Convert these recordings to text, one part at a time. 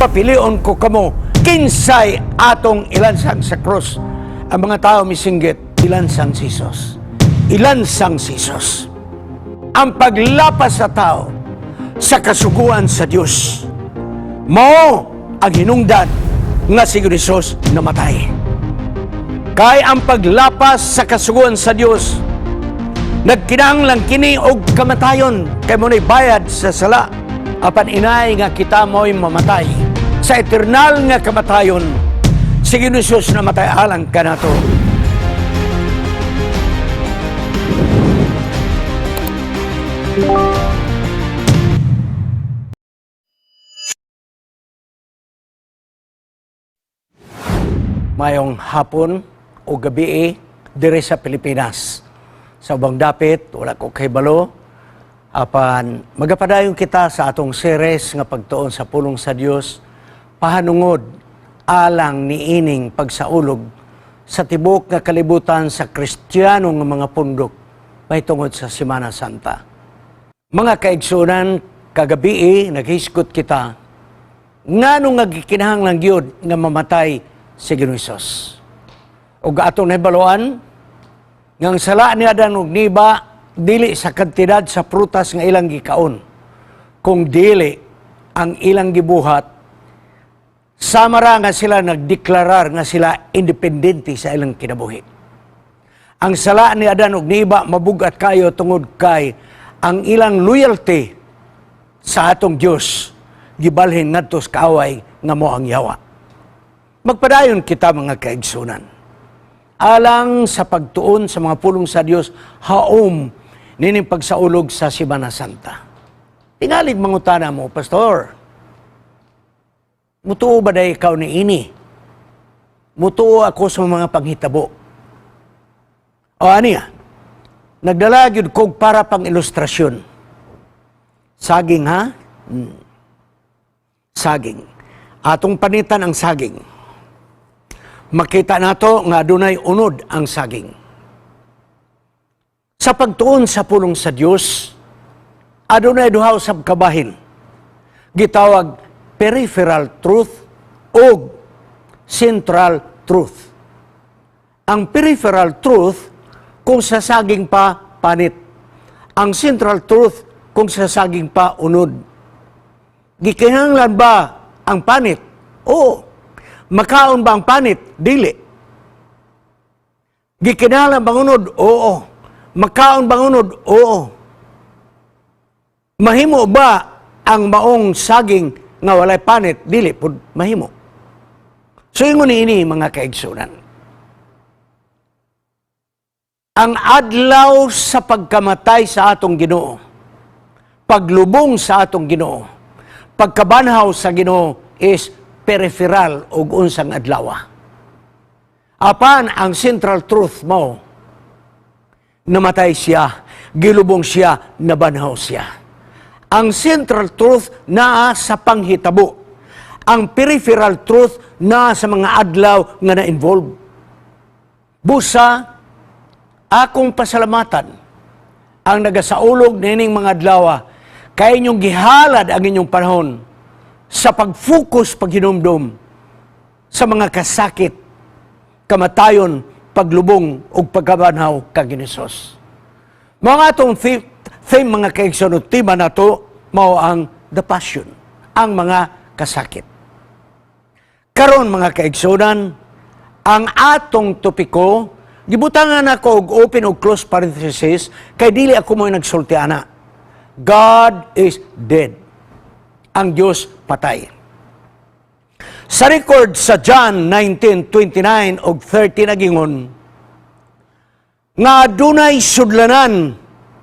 Papilion ko kamo, kinsay atong ilansang sa krus? Ang mga tao misinggit, "Ilansang si Jesus. Ilansang si Jesus." Ang paglapas sa tao sa kasuguan sa Dios, mao ang hinungdan nga si Jesus namatay. Kay ang paglapas sa kasuguan sa Dios, nagkinahanglan kini og kamatayon, kay mao na'y bayad sa sala. Apan inay nga kita mo'y mamatay sa eternal nga kamatayon, si Jesus namatay alang kanato. Mayong hapon o gabi diri sa Pilipinas. Sa ubang dapit, wala ko kahibalo. Apan magapadayon kita sa atong series nga pagtuon sa pulong sa Dios pahanungod alang niining pagsaulog sa tibok nga kalibutan sa Kristiyano nga mga pundok mahitungod sa Semana Santa. Mga kaigsunan, kagabi naghisgot kita ngano nga gikinahanglan gyud nga mamatay si Ginoong Hesus. Ug atong nahibaluan nga ang sala ni Adan ug ni Eva dili sa kantidad sa prutas nga ilang gikaon, kung dili ang ilang gibuhat sama ra nga sila nagdeklarar nga sila independente sa ilang kinabuhi. Ang sala ni Adan ug ni Eva mabugat kayo tungod kay ang ilang loyalty sa atong Dios gibalhin ngadto sa kaaway nga mao ang yawa. Magpadayon kita, mga kaigsunan, alang sa pagtuon sa mga pulong sa Dios haom nining pagsaulog sa Semana Santa. Tingalig mangutana mo, "Pastor, mutuo ba diay ikaw ni ini?" Mutuo ako sa mga panghitabo. O aniya, nagdala gyud kog para pang ilustrasyon. Saging, ha? Saging. Atong panitan ang saging. Makita nato nga adunay unod ang saging. Sa pagtuon sa pulong sa Dios, adunay duha usab kabahin. Gitawag peripheral truth o central truth. Ang peripheral truth, kung sa saging pa panit. Ang central truth, kung sa saging pa unod. Gikinahanglan ba ang panit? Oo. Makaon ba ang panit? Dili. Gikinahanglan bang unod? Oo. Makaon bang unod? Oo. Mahimo ba ang maong saging nga walay panit? Dili pud mahimo. So ingon ini, mga kaigsunan. Ang adlaw sa pagkamatay sa atong Ginoo, paglubong sa atong Ginoo, pagkabanhaw sa Ginoo is peripheral og unsang adlaw. Apan ang central truth mo, namatay siya, gilubong siya, nabanhaw siya. Ang central truth naa sa panghitabo. Ang peripheral truth naa sa mga adlaw nga na-involve. Busa, akong pasalamatan ang nagasaulog nining mga adlaw kay inyong gihalad ang inyong panahon sa pag-focus, paghinumdum sa mga kasakit, kamatayon, paglubong ug pagkabanhaw kang Hesus. Mga atong theme, mga kaigsoon, o tema nato mao ang The Passion, ang mga kasakit. Karon, mga kaigsunan, ang atong topiko, gibutangan ako og open og close parenthesis kay dili ako mo nagsulti ana. God is dead. Ang Diyos patay. Sa record sa John 19:29 og 30, nagingon nga adunay sudlanan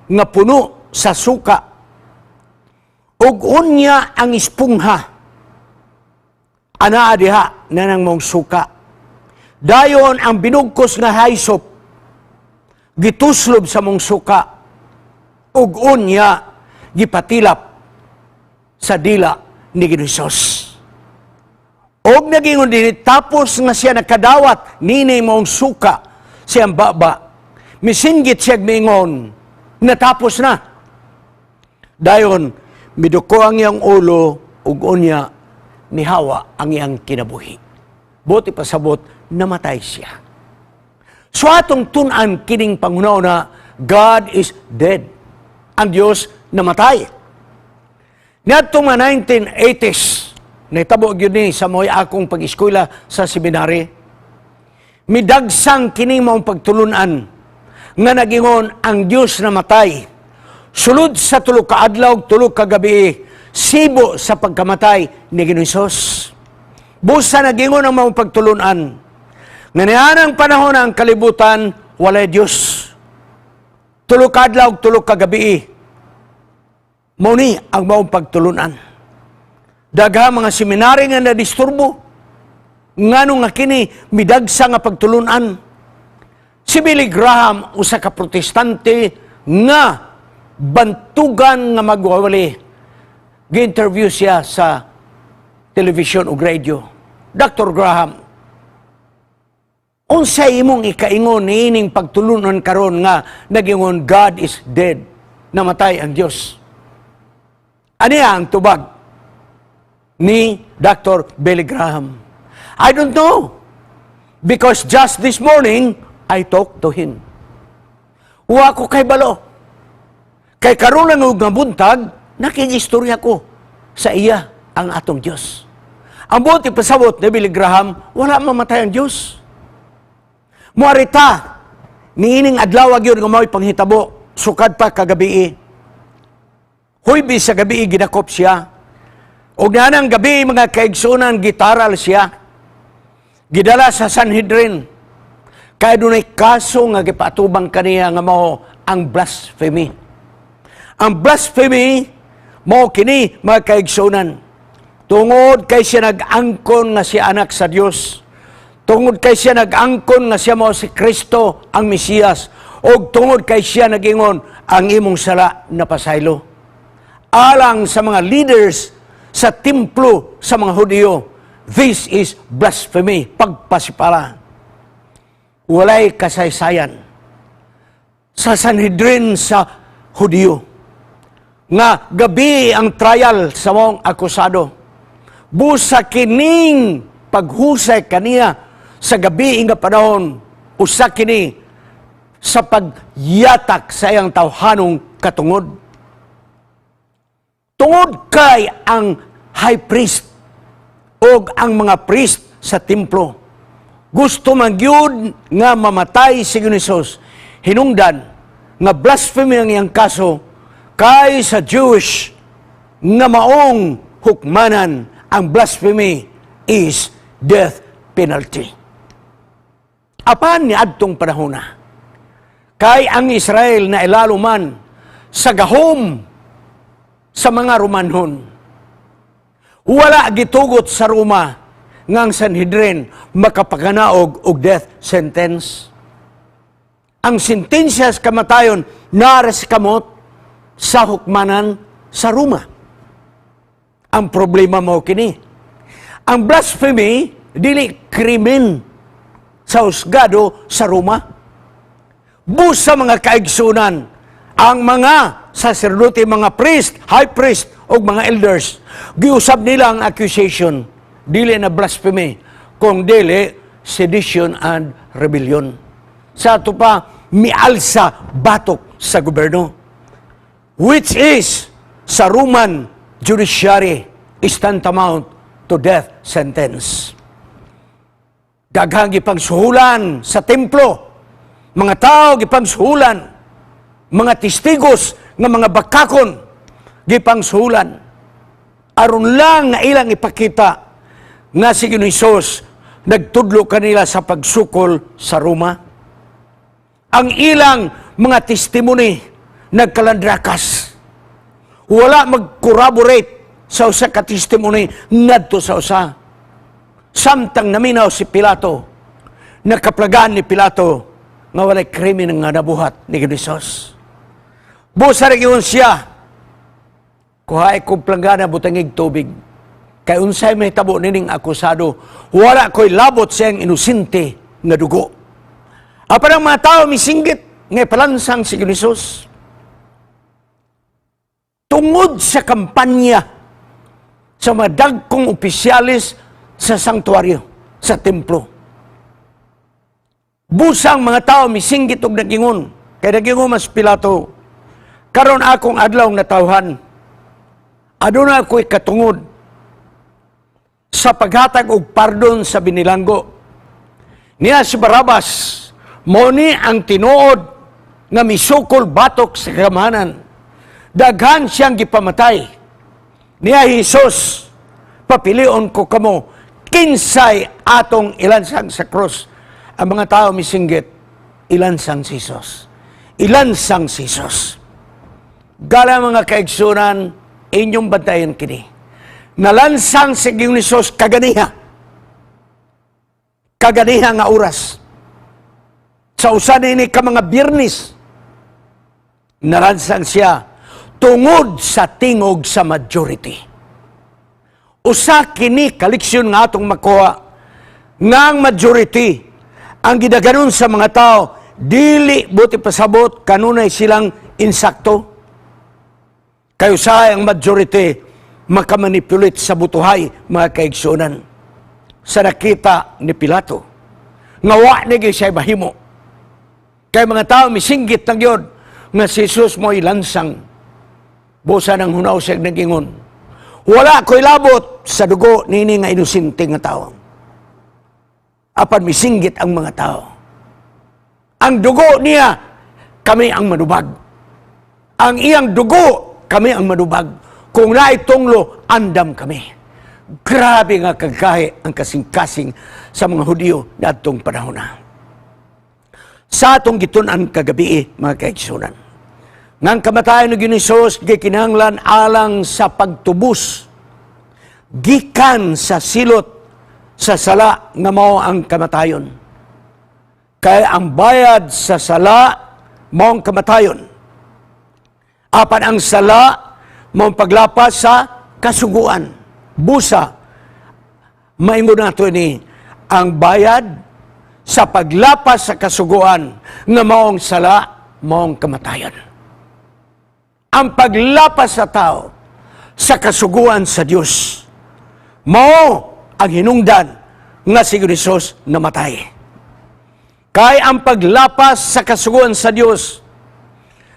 nga puno sa suka ug unya ang espongha anaa diha na nang mong suka. Dayon ang binugkos nga hyssop gituslob sa mong suka ug unya gipatilap sa dila ni Hesus. Og nagingon din, tapos nga siya nakadawat nini mong suka siyang baba, misinggit siya, mingon, "Natapos na." Dayon, miduko ang iyang ulo ug unya Nihawa ang iyang kinabuhi. Buot ipasabot, namatay siya. So atong tun-an kining panghuna-huna, God is dead. Ang Diyos namatay. Niadtong mga 1980s, nahitabo gyud ni sa mo'y akong pag-eskwela sa seminary. Midagsang kining maong pagtulunan nga nagingon ang Diyos namatay. Sulod sa 3 ka adlaw, 3 ka gabi, sibo sa pagkamatay ni Ginoong Hesus. Busa nagingon ang maong pagtulunan nga nianang panahon ang kalibutan walay Diyos. 3 ka adlaw, 3 ka gabi. Mao ni ang maong pagtulunan. Daghang mga seminary nga nadisturbo. Ngano nga kini midagsa nga pagtulunan? Si Billy Graham, usa ka Protestante nga bantugan nga magwawali. Gi-interview siya sa television ug radio. "Dr. Graham, unsay imong ikaingon niining pagtulunan karon nga nagingon God is dead, namatay ang Dios?" Aniya ang tubag ni Dr. Billy Graham? "I don't know. Because just this morning, I talked to him. Wa ko kahibalo. Kay karon lang og nga buntag, nakigistorya ko sa iya ang atong Dios." Ang buot ipasabot ni Billy Graham, wala mamatay ang Dios. Muarita, niining adlaw gyud nga mao'y panghitabo, sukad pa kagabi. Huybes sa gabi gidakop siya. Og nanang gabi, mga kaigsunan, gitaral siya. Gidala sa Sanhedrin. Kaya dunay kaso nga gipaatubang kaniya nga mao ang blasphemy. Ang blasphemy mao kini, mga kaigsunan. Tungod kay siya nag-angkon nga siya anak sa Dios. Tungod kay siya nag-angkon nga siya mao si Kristo ang Mesiyas. Og tungod kay siya nagingon ang imong sala napasaylo. Alang sa mga leaders sa templo sa mga Hudiyo, this is blasphemy, pagpasipala. Walay kasaysayan sa Sanhedrin sa Hudiyo nga gabi ang trial sa maong akusado. Busa kining paghusay kaniya sa gabi nga panahon, usa kini sa pagyatak sa iyang tawhanong katungod. Tungod kay ang high priest o ang mga priest sa templo gusto man gyud nga mamatay si Ginoong Hesus, hinungdan nga blasphemy ang iyang kaso, kay sa Jewish nga maong hukmanan, ang blasphemy is death penalty. Apan ni adtong panahona, kay ang Israel na ilalo man sa gahom sa mga Romanhon. Wala gitugot sa Roma nga ang Sanhedrin makapaganaog og death sentence. Ang sentensya sa kamatayon nara sa kamot sa hukmanan sa Roma. Ang problema mao kini. Ang blasphemy dili krimen sa husgado sa Roma. Busa, mga kaigsunan, ang mga saserdote, mga priest, high priest, o mga elders, giusab nila ang accusation, dili na blasphemy, kung dili sedition and rebellion. Sa ato pa, mialsa batok sa gobyerno, which is, sa Roman judiciary, is tantamount to death sentence. Daghang gipangsuhulan sa templo, mga tao gipangsuhulan, mga testigos nga mga bakakon gipangsuhulan. Aron lang nga ilang ipakita nga si Ginoong Hesus nagtudlo kanila sa pagsukol sa Roma. Ang ilang mga testimony nagkalandrakas. Wala mag-corroborate sa usa ka testimony ngadto sa usa. Samtang naminaw si Pilato, nakaplagan ni Pilato nga walay krimen nga nabuhat ni Hesus. Busa rin yun siya, "Kuhae kong planggana, butangig tubig. Kay unsay may tabo nining akusado, wala ko'y labot siyang inosente nga dugo." Apan ang mga tao misinggit nga palansang si Jesus. Tungod sa kampanya Sa mga dagkong opisyalis sa sanktuaryo, sa templo. Busang mga tao misinggit og nagingon. Kay nagingon mas Pilato, "Karon akong adlaw natawhan. Aduna ako'y katungod sa paghatag og pardon sa binilanggo. Niya si Barabas, mao ni ang tinuod nga misukol batok sa gamhanan. Daghan siyang gipamatay. Niya Jesus, papilion ko kamo, kinsay atong ilansang sa krus?" Ang mga tao misinggit, "Ilansang si Jesus. Ilansang si Jesus." Gala, mga kaigsunan, inyong bantayan kini. Nalansang si Ginoong Hesus kaganiha. Kaganiha nga oras. Sa usa nini ka mga Biyernes, nalansang siya tungod sa tingog sa majority. Usa kini ka leksyon nga atong makuha nga ang majority, ang gidaganon sa mga tao, dili buot ipasabot kanunay silang insakto. Kay usahay ang majority makamanipulate sa butuhay, mga kaigsunan. Sa nakita ni Pilato nga wa ni gyud siya mahimo. Kay mga tao misinggit na gyud nga si Jesus mo'y lansang. Busa ng hunaw siya nagingon, "Wala ko'y labot sa dugo nini nga inosente nga tao." Apan misinggit ang mga tao, "Ang dugo niya, kami ang manubag. Ang iyang dugo, kami ang manubag. Kung naitunglo, andam kami." Grabe nga kagahi ang kasing-kasing sa mga Hudiyo niadtong panahon na. Sa atong gitun-an kagabi, mga kaigsunan, ngang kamatayon ni Ginoong Hesus gikinahanglan alang sa pagtubos gikan sa silot sa sala nga mao ang kamatayon. Kay ang bayad sa sala mao ang kamatayon. Apan ang sala mao ang paglapas sa kasuguan. Busa, maingon nato ni ang bayad sa paglapas sa kasuguan nga maong sala, maong kamatayon. Ang paglapas sa tao sa kasuguan sa Dios mao ang hinungdan nga si Jesus namatay. Kay ang paglapas sa kasuguan sa Dios,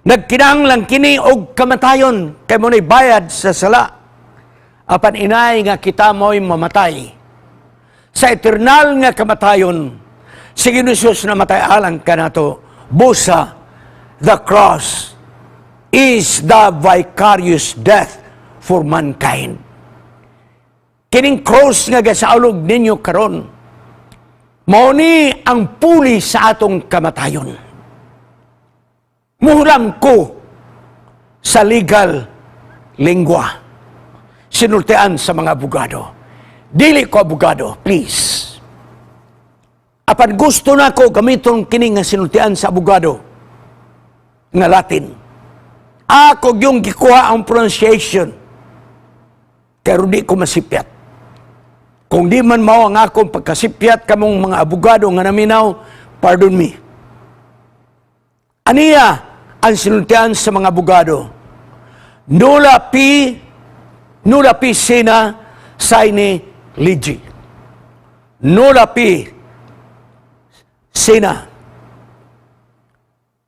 nagkinahanglan kini og kamatayon kay mao na'y bayad sa sala. Apan inay nga kita mo'y mamatay sa eternal nga kamatayon, si Jesus namatay alang kanato. Busa, the cross is the vicarious death for mankind. Kining cross nga gasaulog ninyo karon, mao ni ang puli sa atong kamatayon. Muhulam ko sa legal lingua. Sinultian sa mga abogado. Dili ko abogado, please. Apan gusto na ko gamiton kini nga sinultian sa abogado nga Latin. Ako yung gikuha ang pronunciation. Pero di ko masipyat. Kung di man mao ang akong pagkasipyat, kamong mga abogado nga naminaw, pardon me. Aniya ang sinultian sa mga abogado? Nulla poena sine lege. Nulla poena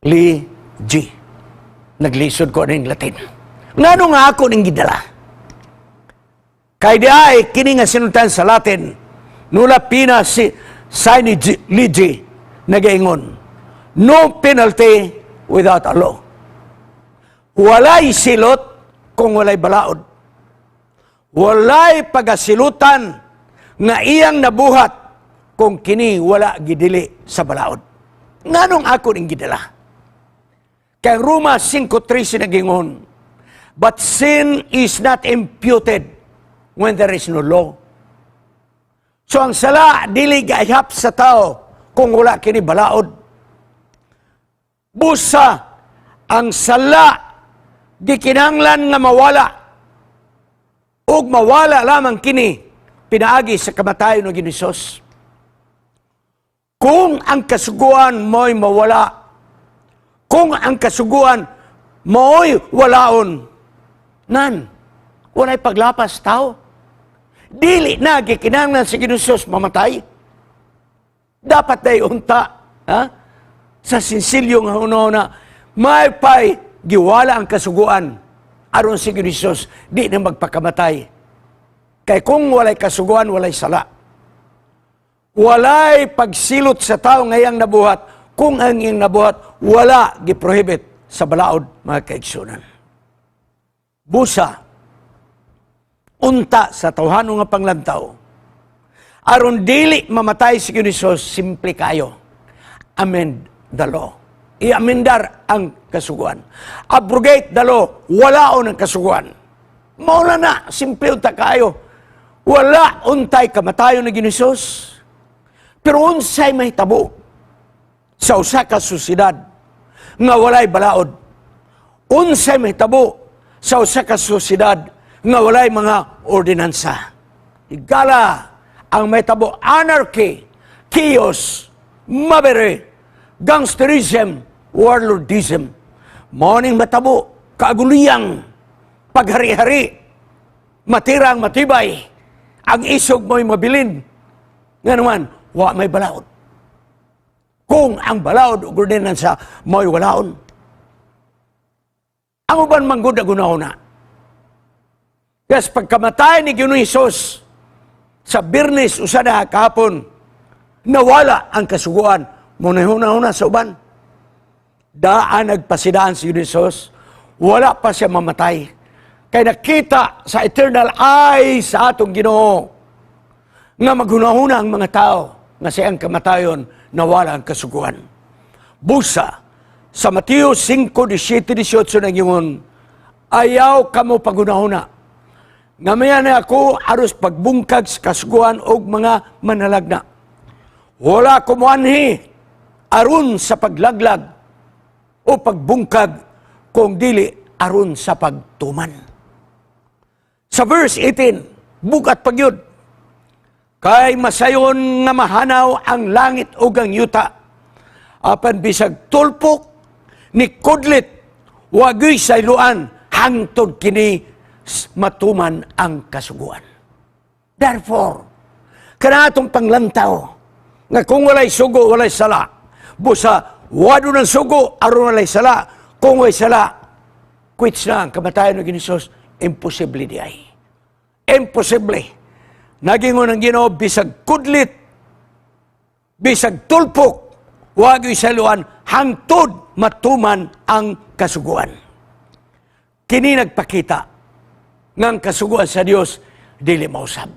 lege. Naglisod ko ning Latin. Ngano nga ako ning gidala? Kay di ay kini nga sinultian sa Latin, nulla poena si sine lege, nagaingon, no penalty without a law. Walay silot kung walay balaod. Walay pagasilutan nga iyang nabuhat kung kini wala gidili sa balaod. Nganong ako ning gidala? Kay Roma 5.3 nagingon, "But sin is not imputed when there is no law." So ang sala dili gaihap sa tao kung wala kini balaod. Busa, ang sala gikinahanglan nga mawala ug mawala lamang kini pinaagi sa kamatayon ng Hesus. Kung ang kasuguan mo'y mawala, kung ang kasuguan mo'y walaon, nan, walay paglapas tao. Dili na gikinahanglan si Ginoong Hesus mamatay. Dapat day unta, ha? Sa sinsilyo nga hunahuna, may pay giwala ang kasuguan aron si Ginoong Hesus di na magpakamatay. Kay kung walay kasuguan, walay sala. Walay pagsilot sa tao ngayang nabuhat kung ang iyang nabuhat wala giprohibit sa balaod, mga kaigsunan. Busa, unta sa tawhano nga panglantaw, aron dili mamatay si Ginoong Hesus, simple kayo. Amend the law. I-amendar ang kasuguan. Abrogate the law. Walaon ang kasuguan. Maula na, simple unta kayo. Wala untay kamatayon ni Ginoong Hesus. Pero unsay mahitabo sa usa ka sosyedad nga walay balaod? Unsay mahitabo sa usa ka sosyedad nga walay mga ordinansa? Higala, ang mahitabo, anarchy, chaos, mobbery, gangsterism, warlordism. Mao ning matabo, kaaguliyang, paghari-hari, matirang matibay, ang isog mo'y mabilin. Nga naman, wa may balaod. Kung ang balaod ug ordinansa mo'y walaon. Ang uban manggod na. Yes, pagkamatay ni Ginoong Hesus sa Biyernes usa na kahapon, nawala ang kasuguan. Muna huna-huna sa uban. Daan nagpasidaan si Ginoong Hesus, wala pa siya mamatay. Kay nakita sa eternal eyes sa atong Ginoo nga maghunahuna ang mga tao nga siyang kamatayon, nawala ang kasuguan. Busa, sa Mateo 5, 17, 18 nag-ingon, "Ayaw kamo paghunahuna nga mianhi ako aros pagbungkag sa kasuguan og mga manalagna. Wala ko moanhi aron sa paglaglag o pagbungkag kung dili aron sa pagtuman." Sa verse 18, bugat pagyud, "Kay masayon nga mahanaw ang langit ug ang yuta. Apan bisag tulpok ni kudlit wagoy sayloan hangtod kini matuman ang kasuguan." Therefore, kana atong panglantaw nga kung walay sugo, walay sala. Busa, wado ng sugo, aron walay sala. Kung walay sala, quits na ang kamatayon ng Hesus, imposible di ay. Imposible. Nagingon ang Ginoo, bisag kudlit, bisag tulpok, wag sayloan hangtod matuman ang kasuguan. Kini nagpakita ng kasuguan sa Dios dili mausab.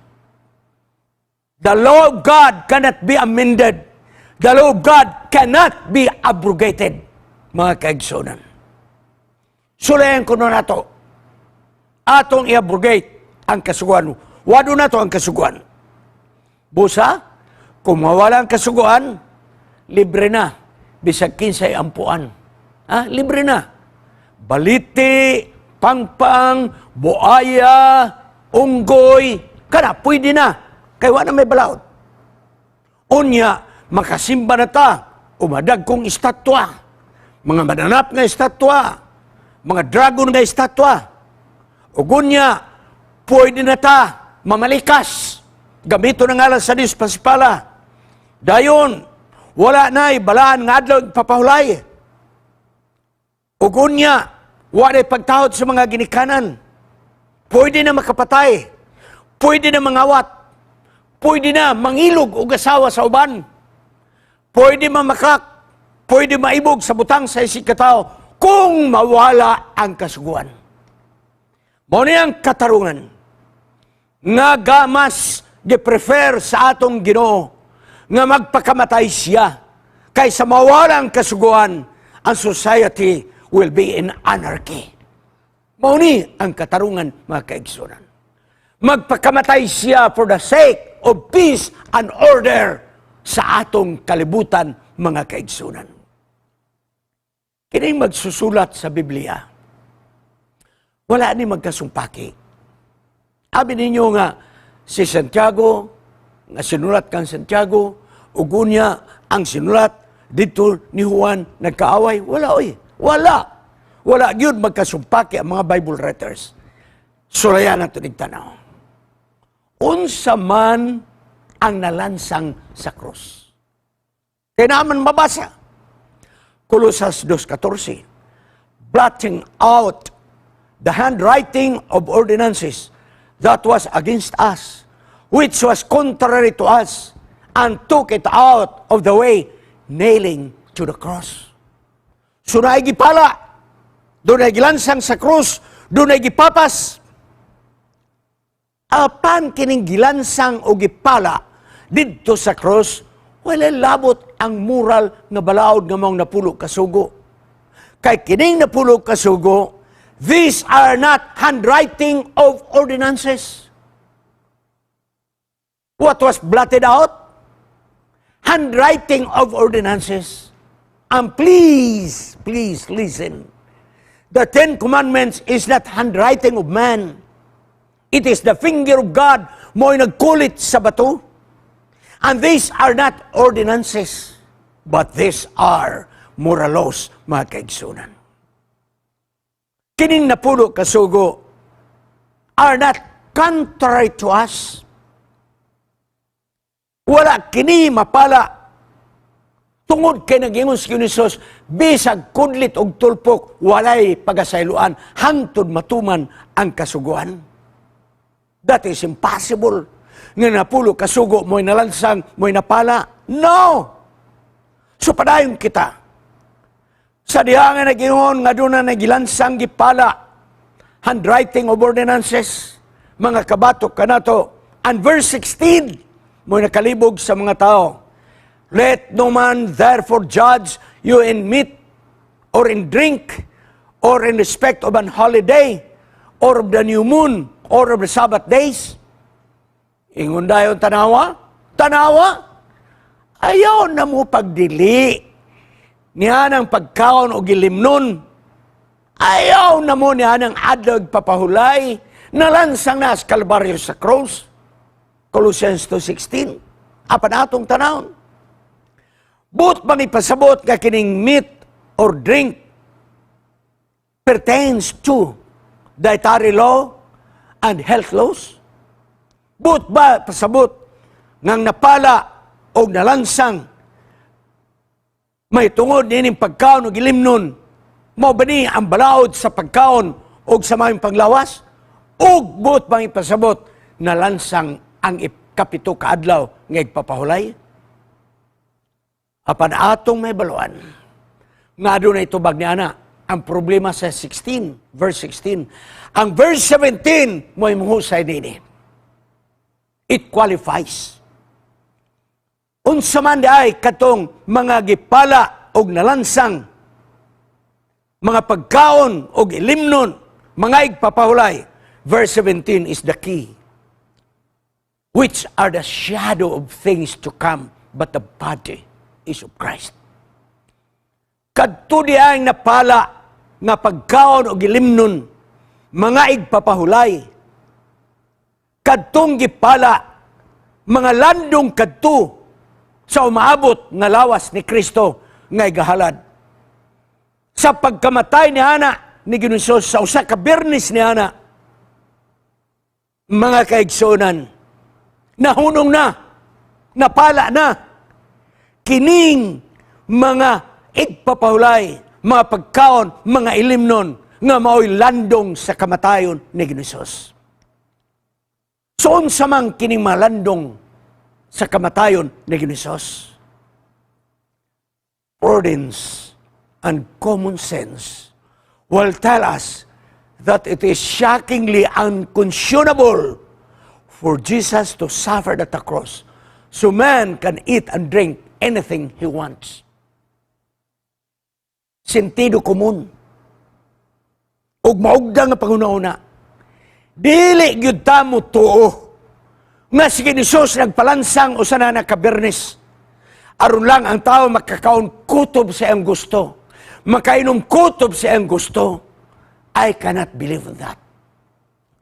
The law of God cannot be amended. The law of God cannot be abrogated, mga kaigsunan. Sulayan ko na nato. Atong i-abrogate ang kasuguan. Wado nato ang kasuguan. Busa, kung mawala ang kasuguan, libre na. Bisag kinsay ampuan. Ha? Libre na. Baliti, pangpang, buaya, unggoy, kana, pwede na. Kay wa na may balaod. Unya, makasimba na ta, umadag kong estatwa, mga mananap nga estatwa, mga dragon nga estatwa. Ug unya, pwede na ta mamalikas. Gamito ng ngalan sa Diyos pasipala. Dayon, wala na balaan nga adlaw papahulay. Ug unya, wala pagtahod sa mga ginikanan. Pwede na makapatay. Pwede na mangawat. Pwede na mangilog og asawa sa uban. Pwede mamakak. Pwede maibog sa butang sa isig katao kung mawala ang kasuguan. Mao ni ang katarungan nga gamas gi-prefer sa atong Ginoo nga magpakamatay siya kaysa mawala ang kasuguan, ang society will be in anarchy. Mao ni ang katarungan, mga kaigsunan. Magpakamatay siya for the sake of peace and order sa atong kalibutan, mga kaigsunan. Kini magsusulat sa Biblia, wala ni magkasumpaki. Abi ninyo nga si Santiago, nga sinulat kang Santiago, ug unya ang sinulat dito ni Juan nagkaaway. Wala oy. Wala. Wala gyud magkasumpaki ang mga Bible writers. Sulayan nato ning tanaw. Unsa man ang nalansang sa krus? Kaya naman mabasa. Colosas 2:14, "Blotting out the handwriting of ordinances that was against us, which was contrary to us, and took it out of the way, nailing to the cross." So naay gipala, dunay gilansang sa krus, dunay gipapas. Apan kining gilansang o gipala didto sa krus, wala labot ang moral nga balaod nga maong napulo kasugo. Kay kining napulo kasugo, these are not handwriting of ordinances. What was blotted out? Handwriting of ordinances. And please, please listen. The Ten Commandments is not handwriting of man. It is the finger of God mo'y nagkulit sa bato. And these are not ordinances, but these are moral laws, mga kaigsunan. Kining napulo kasugo are not contrary to us. Wala kini mapala tungod kay nagingon si Jesus, bisag kudlit og tulpok, walay pagasayloan hangtod matuman ang kasuguan. That is impossible. Nga napulo kasugo mo'y nalansang, mo'y napala. No! So padayon kita. Sa diha nga nagingon nga doon na nagilansang, gipala, handwriting of ordinances, mga kabatok kanato. And verse 16, mo'y nakalibog sa mga tao. "Let no man therefore judge you in meat or in drink or in respect of an holiday or of the new moon or of the Sabbath days." Ingon dayon, tanawa, tanawa, ayaw na mo pagdili niya ng pagkaon o gilimnon. Ayaw na mo niya ng adlaw papahulay. Nalansang na sa Kalbaryo sa cross. Colossians 2:16. Apan atong tanawon. Buot bang ipasabot nga kining meat or drink pertains to dietary law and health laws? Buot ba pasabot ngang napala o nalansang may tungod nining pagkaon o gilimnon, mao ba ni ang balaod sa pagkaon o sa maayong panglawas? Ug buot bang ipasabot nalansang ang ikapito ka adlaw nga igpapahulay? Apan atong mahibaluan nga adunay tubag ni ana ang problema sa 16, verse 16. Ang verse 17 mo'y muhusay nini. It qualifies. Unsa man di ay katong mga gipala og nalansang mga pagkaon og ilimnon, mga igpapahulay. Verse 17 is the key. "Which are the shadow of things to come, but the body is of Christ." Kadto di ay napala nga pagkaon og ilimnon, mga igpapahulay. Kadtong gipala, mga landong kadto sa umaabot nga lawas ni Kristo nga igahalad. Sa pagkamatay ni ana ni Ginoong Hesus sa usa ka Biyernes ni ana, mga kaigsuonan, nahunong na, napala na, kining mga igpapahulay, mga pagkaon, mga ilimnon, nga mao'y landong sa kamatayon ni Ginoong Hesus. So unsa man kining malandong sa kamatayon ni Ginoong Hesus? Prudence and common sense will tell us that it is shockingly unconscionable for Jesus to suffer at the cross so man can eat and drink anything he wants. Sentido komun ug maugdang nga panghuna-huna. Dili gyud ta mo tuo nga si Jesus nagpalansang usa na ka Biyernes aron lang ang tao makakaon kutob sa iyang gusto, makainom kutob sa iyang gusto. I cannot believe in that.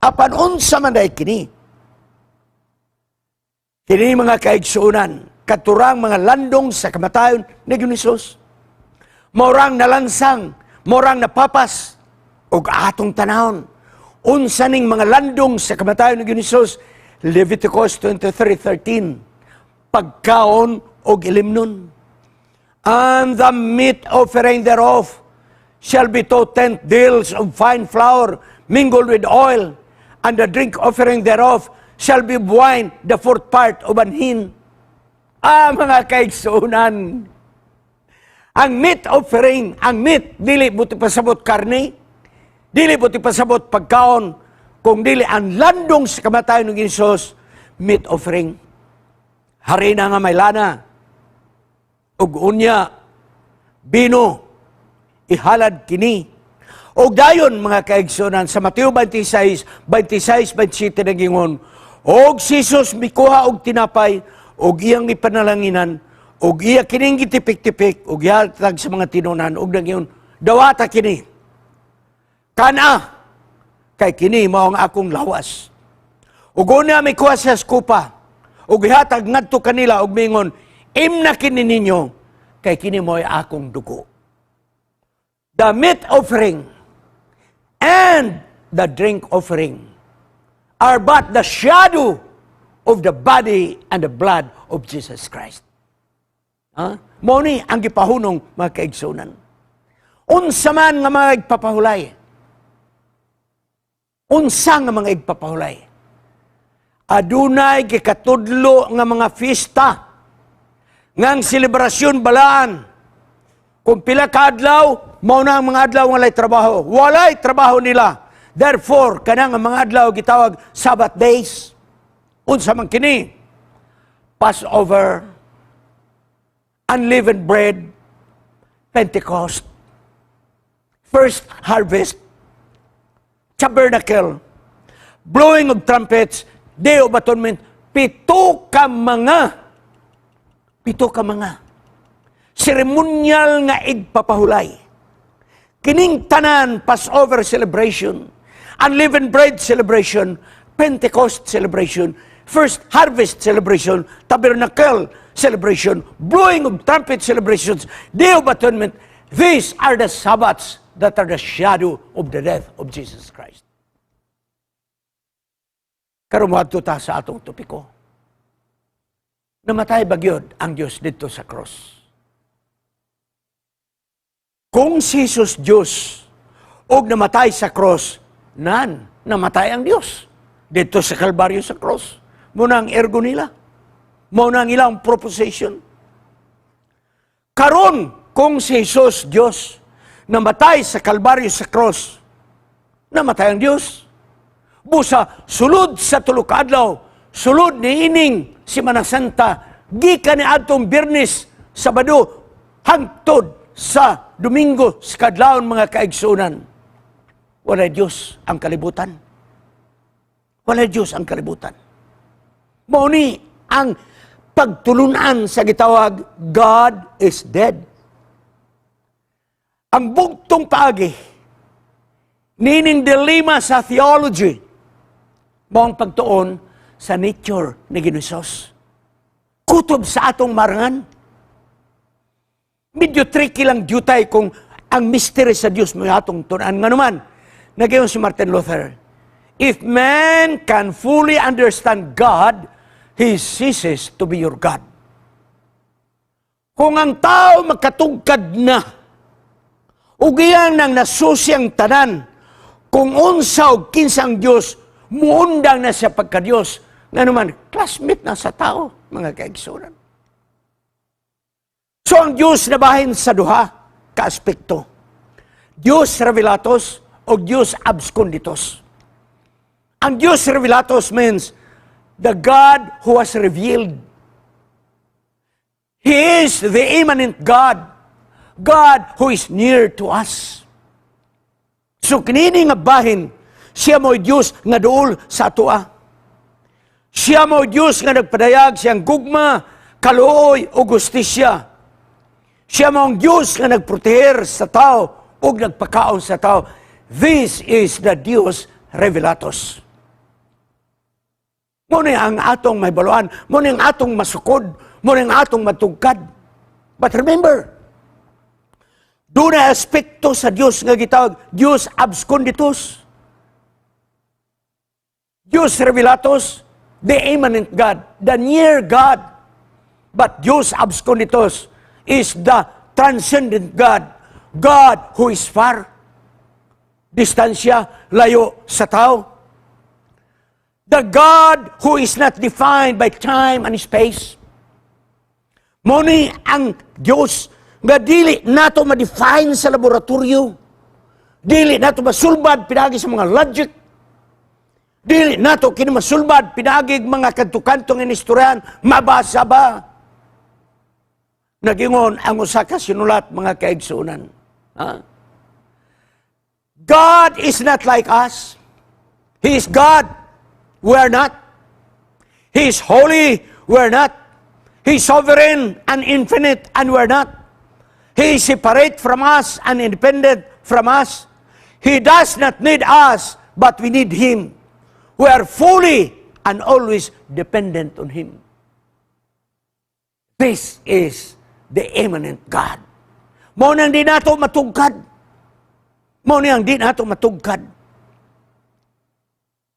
Apan unsa man day kini? Kini, mga kaigsuonan, katurang mga landong sa kamatayon ni Jesus. Maurang nalansang, maurang napapas, ug atong tanawon. Unsa ning mga landong sa kamatayon ni Jesus? Leviticus 23:13. Pagkaon og ilimnon. And the meat offering thereof shall be two tenth deals of fine flour mingled with oil, and the drink offering thereof shall be wine, the fourth part of an hin. Ah, mga kaigsuonan, ang meat offering, ang meat, dili buot pasabot karne, dili buot pasabot pagkaon, kung dili ang landong sa kamatayon ng Jesus, meat offering. Harina nga may lana, ug unya, bino, ihalad kini. Og dayon, mga kaigsuonan, sa Mateo 26, 26, 27 nagingon, og si Jesus mikuha og tinapay, og iyang ipanalanginan, og iya kining gitipik-tipik, og ihatag sa mga tinunan, og nagingon, "Dawata kini. Kana, kay kini mao ang akong lawas." Ug una mikuha siya sa kupa, ug ihatag ngadto kanila, og mingon, "Imna kini ninyo, kay kini mo'y akong dugo." The meat offering and the drink offering are but the shadow of the body and the blood of Jesus Christ. Ha? Mao ni ang gipahunong, mga kaigsuonan. Unsa man nga mga igpapahulay? Unsa nga mga igpapahulay? Adunay gikatudlo nga mga fiesta ngang selebrasyon balaan. Kung pila ka adlaw, mao na ang mga adlaw nga walay trabaho. Walay trabaho nila. Therefore, kanang ang mga adlaw gitawag Sabbath days. Unsa man kini? Passover, unleavened bread, Pentecost, first harvest, tabernacle, blowing of trumpets, Day of Atonement, pito ka mga seremonyal nga igpapahulay. Kining tanan, Passover celebration, unleavened bread celebration, Pentecost celebration, first harvest celebration, tabernacle celebration, blowing of trumpet celebrations, Day of Atonement, these are the Sabbaths that are the shadow of the death of Jesus Christ. Karon moadto ta sa atong topiko. Namatay ba gyud ang Diyos didto sa cross? Kung si Jesus Diyos og namatay sa cross, nan namatay ang Diyos didto sa Kalbaryo sa cross. Mao na ang ergo nila. Mao na ang ilang proposition. Karon, kung si Jesus Diyos namatay sa Kalbaryo sa cross, namatay ang Diyos. Busa, sulod sa tulo ka adlaw, sulod ni ining Simana Santa, gikan ni adtong Biyernes, Sabado, hangtod sa Domingo sa kadlawon, mga kaigsuonan. Walay Diyos ang kalibutan. Walay Diyos ang kalibutan. Mao ni ang pagtulunan sa gitawag God is dead. Ang bugtong paagi nining dilema sa theology mao ang pagtuon sa nature ni Ginoong Hesus. Kutob sa atong marangan. Medyo tricky lang jutay kung ang mystery sa Dios mo atong tun-an. Nga naman, nagayon si Martin Luther, "If man can fully understand God, he ceases to be your God." Kung ang tao makatugkad na, ug iyang nang nasusi ang tanan, kung unsa og kinsa ang Dios, muundang na siya pagka-Dios. Nga naman, classmate na sa tao, mga kaigsuonan. So ang Diyos nabahin sa duha ka aspekto. Dios revelatus o Dios absconditus. Ang Dios revelatus means the God who was revealed. He is the immanent God. God who is near to us. So kinini nga bahin, siya mo'y Diyos nga duol sa atoa. Siya mo'y Diyos nga nagpadayag siyang gugma, kaluoy o gustisya. Siya mao ang Diyos nga nagproteher sa tao ug nagpakaon sa tao. This is the Dios revelatus. Mao ni ang atong mahibaluan, mao ni ang atong masukod, mao ni ang atong matugkad. But remember, duna aspekto sa Dios nga gitawag Dios absconditus. Dios revelatus, The immanent God, the near God. But Dios absconditus is the transcendent God, God who is far. Distansya, layo sa tao. The God who is not defined by time and space. Mao ni ang Diyos nga dili nato ma-define sa laboratorio. Dili nato masulbad pinaagi sa mga logic. Dili nato kini masulbad pinaagi mga kanto-kantong inistoryahan, mabasa ba? Nagingon ang usa ka sinulat, mga kaigsuonan. Ha? God is not like us. He is God. We are not. He is holy. We are not. He is sovereign and infinite, and we are not. He is separate from us and independent from us. He does not need us, but we need Him. We are fully and always dependent on Him. This is the immanent God. Mao nang di nato matugkad. Mao nang di nato matugkad.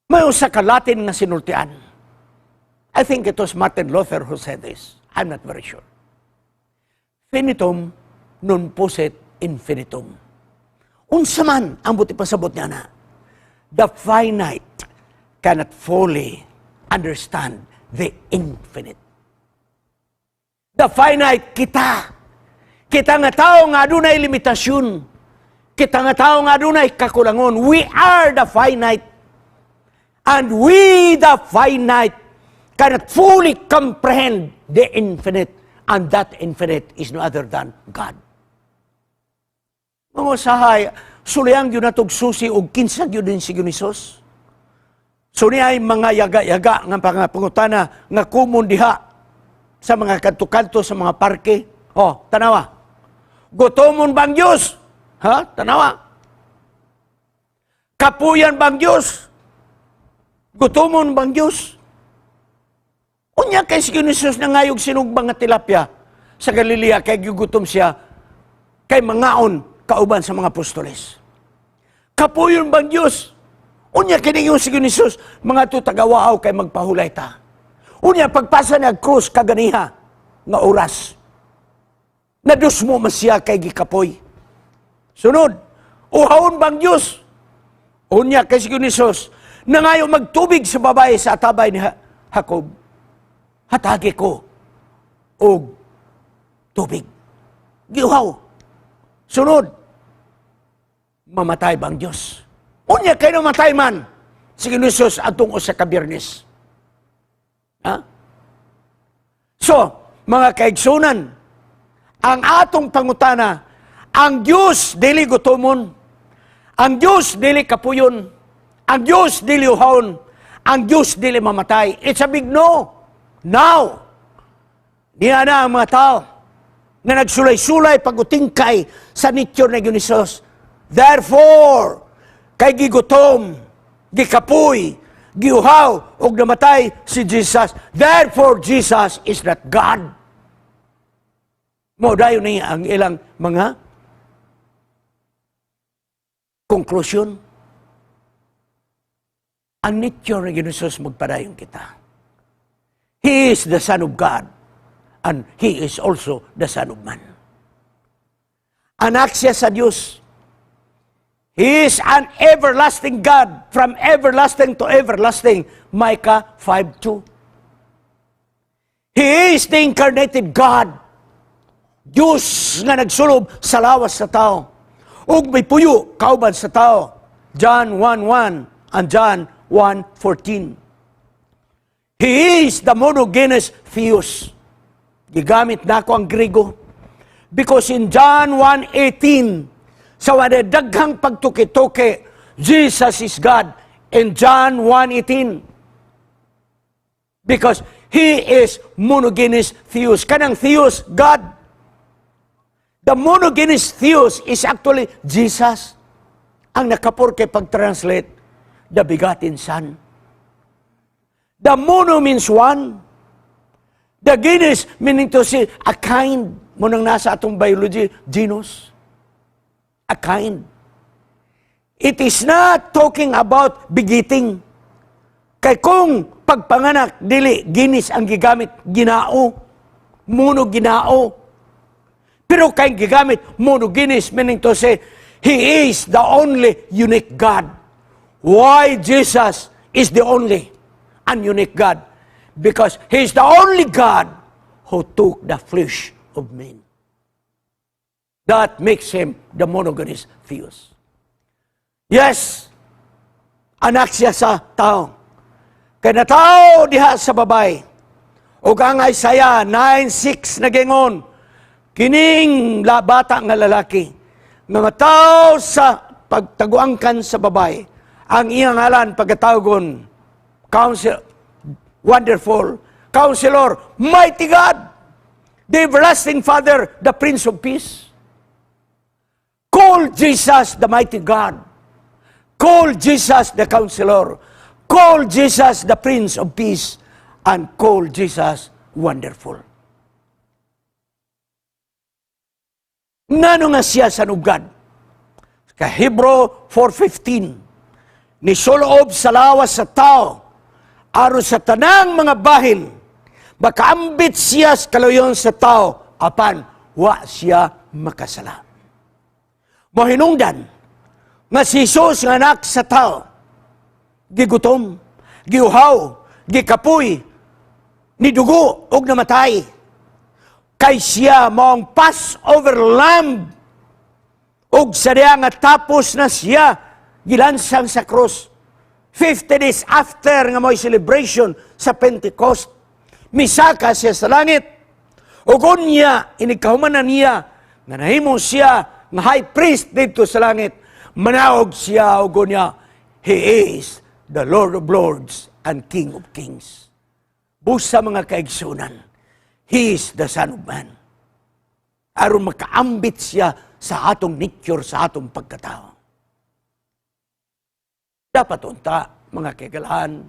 May usa ka Latin nga sinultian. I think it was Martin Luther who said this. I'm not very sure. Finitum non possit infinitum. Unsa man ang buot ipasabot niya na? The finite cannot fully understand the infinite. The finite kita. Kita nga tao nga adunay limitasyon. Kita nga tao nga adunay kakulangon. We are the finite. And we, the finite, cannot fully comprehend the infinite. And that infinite is no other than God. Mga usahay, sulayan gyud natog susi og kinsa gyud din si Hesus. So niya ay mga yaga-yaga nga mga pangutana nga common diha sa mga kanto-kanto sa mga parke. Oh, tanawa. Gutomon bang Diyos? Ha? Tanawa. Kapuyan bang Diyos? Gutomon bang Diyos? Unya kay si Jesus nangayog sinugba nga tilapia sa Galilea kay gigutom siya kay mangaon kauban sa mga apostoles. Kapuyon bang Diyos? Unya kini yung si Jesus mga tutagawaaw kay magpahulay ta. Unya pagpasa niya krus kaganiha nga oras. Nadusmo man siya kay gikapoy. Sunod, uhawon bang Diyos? Unya kay si Jesus nangayo magtubig sa babae sa atabay ni Jacob. Hatagi ko og tubig. Giuhaw. Sunod, mamatay bang Diyos? Unya kay namatay man si Jesus atong usa ka Biyernes. Ha? So, mga kaigsunan, ang atong pangutana, ang Diyos dili gutomon, ang Diyos dili kapuyon, ang Diyos dili uhawon, ang Diyos dili mamatay. It's a big no. Now, niya na ang mga tao na nagsulay-sulay pag-utingkay sa nature ni Jesus. Therefore, kay gigutom, gikapoy, giuhaw, ug namatay si Jesus. Therefore, Jesus is not God. Mao dayon ni ang ilang mga conclusion. Ang nature ni Jesus, magpadayon kita. He is the Son of God and He is also the Son of Man. Anak siya sa Diyos. He is an everlasting God from everlasting to everlasting. Micah 5:2. He is the incarnated God. Diyos nga nagsulob sa lawas sa tao. Ug may puyo kauban sa tao. John 1:1 and John 1:14. He is the monogenes Theos. Gigamit nako ang Grigo. Because in John 1:18, sa wala daghang pagtuki-tuki, Jesus is God in John 1:18. Because He is monogenes Theos. Kanang Theos, God. The monogenes Theos is actually Jesus. Ang nakapurke pag-translate, the begotten Son. The mono means one. The genus meaning to say a kind. Mao nang nasa atong biology, genus. A kind. It is not talking about begetting. Kay kung Pagpanganak, dili genes ang gigamit, Ginoo. Mono Ginoo. Pero kay gigamit monogenes, meaning to say, He is the only unique God. Why Jesus is the only and unique God? Because He is the only God who took the flesh of men. That makes Him the monogenes Theos. Yes, anak siya sa tao. Kay natao diha sa babaye. Ug ang Isaiah 9:6 nagingon, kining la bata nga lalaki, nga matawo sa pagtaguangkan sa babaye, ang iyang ngalan pagkatawgon, Counsel, Wonderful, Counselor, Mighty God, the Everlasting Father, the Prince of Peace. Call Jesus the Mighty God. Call Jesus the Counselor. Call Jesus the Prince of Peace. And call Jesus Wonderful. Ngano nga siya Son of God? Ka Hebrew 4:15, nisuloob sa lawas sa tao, aron sa tanang mga bahin, makaambit siya sa kaluyon sa tao, apan wa siya makasala. Mohinungdan nga si Jesus nga anak sa tao, gigutom, giuhaw, gikapoy, nidugo ug namatay. Kay siya maong Passover lamb, ug sa diya nga tapos na siya gilansang sa krus. 50 days after nga mo'y celebration sa Pentecost, misaka siya sa langit. Ug unya, inigkahuman na niya, nga nahimo siya nga high priest dito sa langit. Manaog siya ug unya, He is the Lord of Lords and King of Kings. Busa, mga kaigsunan, He is the Son of Man. Aron makaambit siya sa atong nature, sa atong pagkatao. Dapat unta, mga kaigalahan,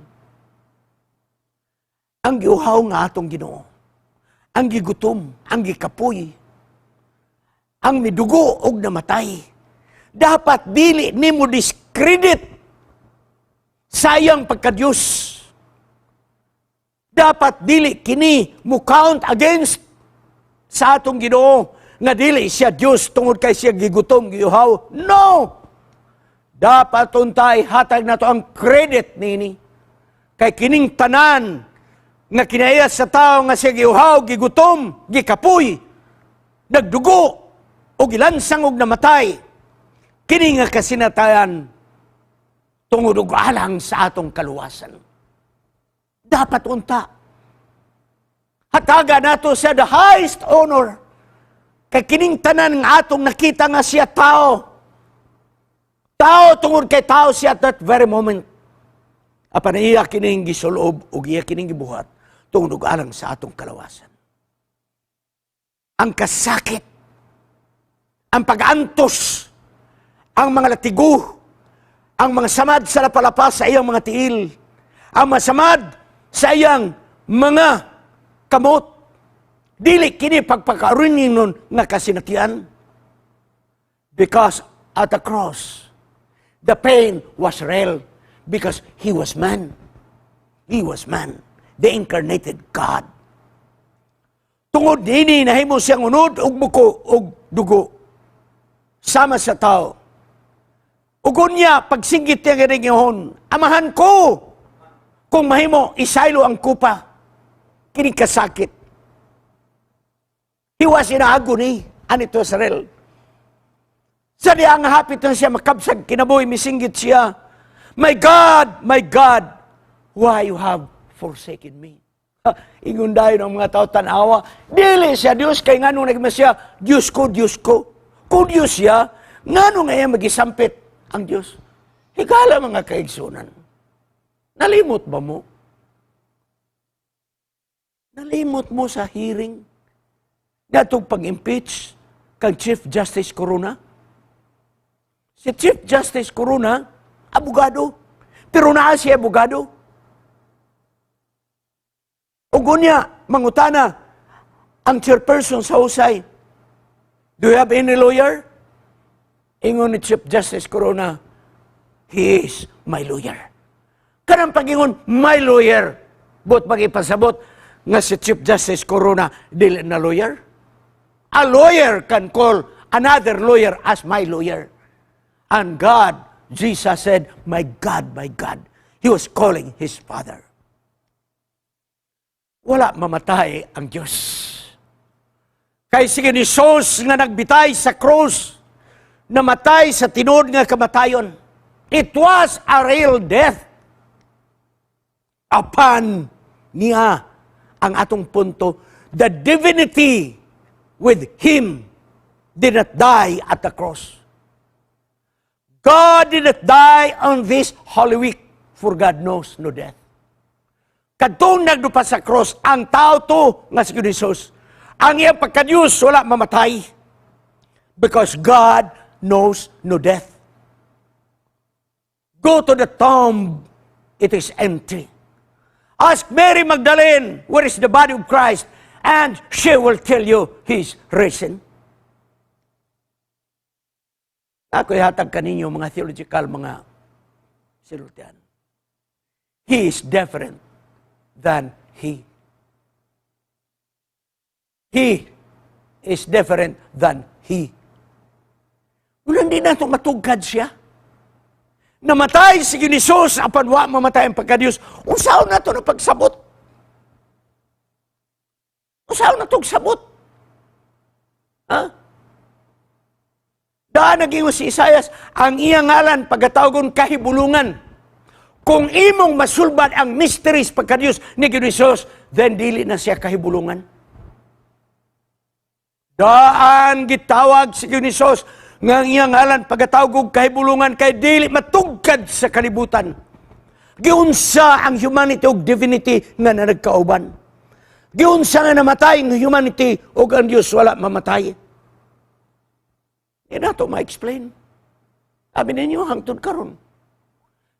ang giuhaw nga atong Ginoo, ang gigutom, ang gikapoy, ang midugo og namatay, dapat dili nimo discredit sa iyang pagka-Diyos. Dapat dili kini mo count against sa atong Ginoo nga dili siya Diyos tungod kay siya gigutom, giuhaw. No! Dapat untay hatag nato ang credit nini. Kay kining tanan nga kinaiya sa tao nga siya giuhaw, gigutom, gikapoy, nagdugo, o gilansang og namatay. Kini nga kasinatayan tungod og alang sa atong kaluwasan. Dapat unta hataga nato siya the highest honor. Kay kining tanan nga atong nakita nga siya tao. Tao tungod kay tao siya at that very moment. Apan iya kining gisulob ug iya kining gibuhat tungod og alang sa atong kalawasan. Ang kasakit, ang pag-antos, ang mga latigo, ang mga samad sa lapalapa sa iyang mga tiil, ang mga samad sa iyang mga kamot, dili kini pagpakaarunin nun nga kasinatian. Because at the cross, the pain was real because He was man. He was man, the incarnated God. Tungod nini nahimo siyang unod og buko og dugo sama sa tao. Ug unya pagsinggit niya nga, "Amahan ko, kung mahimo isaylo ang kupa." Kini kasakit. He was in agony and it was real. Sa diya nga hapit na siya makabsag kinabuhi, misinggit siya, "My God, my God, why you have forsaken me?" Ha, ingon dayon ang mga tao, tanawa, dili siya Diyos, kay ngano nagma siya, "Diyos ko, Diyos ko"? Kung Diyos siya, ngano nga iya magisampit ang Diyos? Higala, mga kaigsunan. Nalimot ba mo? Nalimot mo sa hearing ngadtong pag-impeach kang Chief Justice Corona? Si Chief Justice Corona, abogado. Pero naa siya abogado. Ug unya, mangutana, ang chairperson sa husay, "Do you have any lawyer?" Ingon ni Chief Justice Corona, "He is my lawyer." Kanang pagingon, "My lawyer," Buot mag-ipasabot nga si Chief Justice Corona dili na lawyer? A lawyer can call another lawyer as my lawyer. And God, Jesus said, "My God, my God." He was calling his Father. Wala mamatay ang Diyos. Kay si Jesus nga nagbitay sa cross, namatay sa tinuod nga kamatayon. It was a real death. Apan niya ang atong punto, the divinity with Him did not die at the cross. God did not die on this Holy Week, for God knows no death. Kadtong nagdupa sa cross, ang tao to nga si Jesus, ang iyang pagkadiyos wala mamatay. Because God knows no death. Go to the tomb, it is empty. Ask Mary Magdalene, where is the body of Christ? And she will tell you He's risen. Ako ihatag kaninyo mga theological mga sinultian. He is different than he. He is different than he. Unang di nato matugkad siya. Namatay si Jesus apan wa mamatay ang pagkadiyos. Unsaon nato na pagsabot? Unsaon na sabot? Ha? Daan naging si Isayas, ang iyang ngalan pagkatawgon Kahibulungan. Kung imong masulbad ang mysteries pagkadiyos ni Jesus, then dili na siya kahibulungan. Daan gitawag si Jesus nga ang iyang ngalan pagkatawag og Kahibulungan kay dili matugkad sa kalibutan. Giunsa ang humanity ug divinity nga na nagkauban? Giunsa nga namatay ang humanity ug ang Dios wala mamatay? Di nato ma-explain. Sabi ninyo, hangtod karon.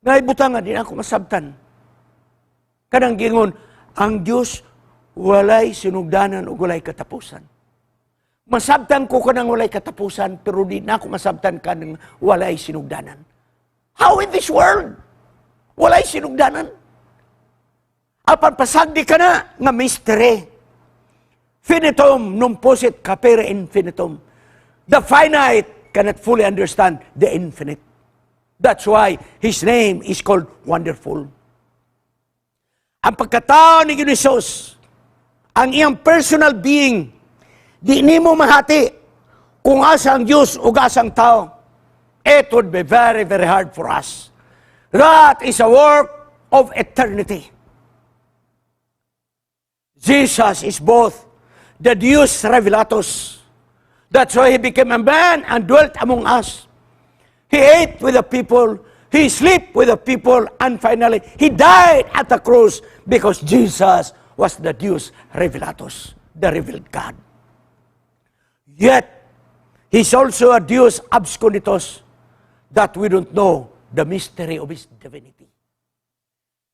Naibutangan, nga di na ako masabtan. Kanang gingon, ang Dios walay sinugdanan ug walay katapusan. Masabtan ko kanang walay katapusan, pero di na ako masabtan kanang walay sinugdanan. How in this world? Walay sinugdanan. Apan pasagdi ka na nga mystery. Finitum non possit capere infinitum. The finite cannot fully understand the infinite. That's why His name is called Wonderful. Ang pagkatao ni Jesus, ang iyang personal being, di nimo mahati kung asa ang Diyos o asa ang tao. It would be very, very hard for us. That is a work of eternity. Jesus is both the Deus Revelatus. That's why He became a man and dwelt among us. He ate with the people, He slept with the people, and finally, He died at the cross because Jesus was the Deus Revelatus, the revealed God. Yet, He's also a Deus absconditus that we don't know the mystery of His divinity.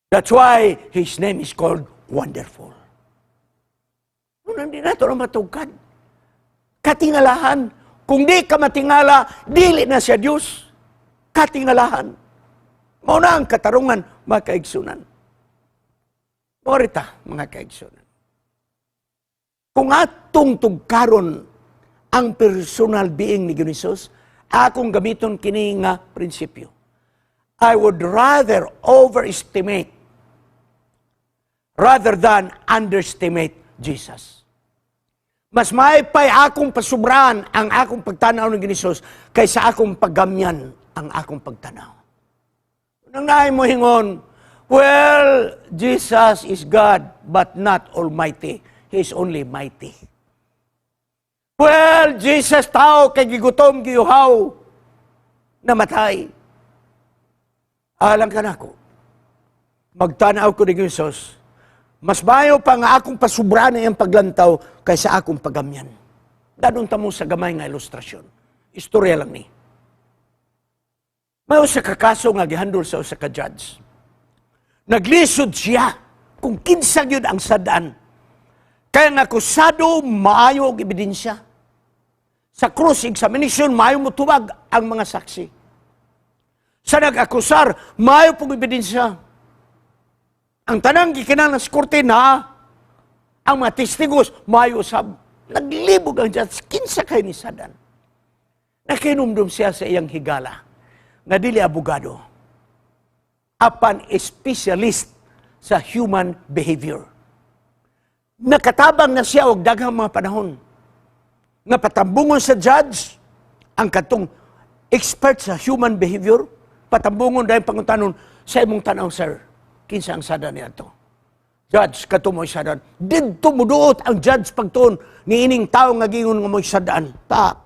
That's why His name is called Wonderful. Unang di nato na matugkad. Katingalahan. Kung di ka matingala, dili na siya Diyos. Katingalahan. Mao na ang katarungan, mga kaigsunan. Morita, mga kaigsunan. Kung atong tugkaron ang personal being ni Jesus, akong gamiton kini nga prinsipyo. I would rather overestimate rather than underestimate Jesus. Mas maipay akong pasubraan ang akong pagtanaw ng Jesus kaysa akong paggamyan ang akong pagtanaw. Nang naay mo hingon, "Well, Jesus is God, but not almighty. He is only mighty." "Well, Jesus tao kay gigutom, giyuhaw, namatay." Alang kanako, magtanaw ko ni Jesus, mas mayo pa nga akong pasubraan ang paglantaw kaysa akong paggamyan. Dadon ta mo sa gamay nga ilustrasyon. Istorya lang ni. May usa ka kaso nga gihandol sa usa ka judge. Naglisod siya kung kinsa gyud ang sad-an. Kay ang akusado maayo og ebidensya. Sa cross examination maayo motubag ang mga saksi. Sa nag-akusar maayo pong ebidensya. Ang tanang gikinahanglan sa korte na ang mga testigos maayo sab. Naglibog ang judge, kinsa kay ni sadan? Nakinumdum siya sa iyang higala nga dili abogado apan specialist sa human behavior. Nakatabang na siya og daghang mga panahon nga patambungon sa judge ang katong expert sa human behavior, patambungon dahil pangutanon, "Sa imong tanaw, sir, kinsa ang sada niadto?" "Judge, kato mo'y sadan." Didto muduot ang judge pagtuon ni ining tao nga gingon nga mo'y sadaan. Ta.